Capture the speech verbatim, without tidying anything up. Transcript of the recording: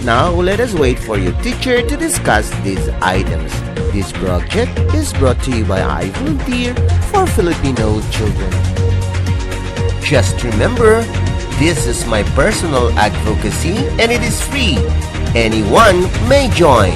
Now, let us wait for your teacher to discuss these items. This project is brought to you by I Volunteer for Filipino Children. Just remember, this is my personal advocacy and it is free. Anyone may join.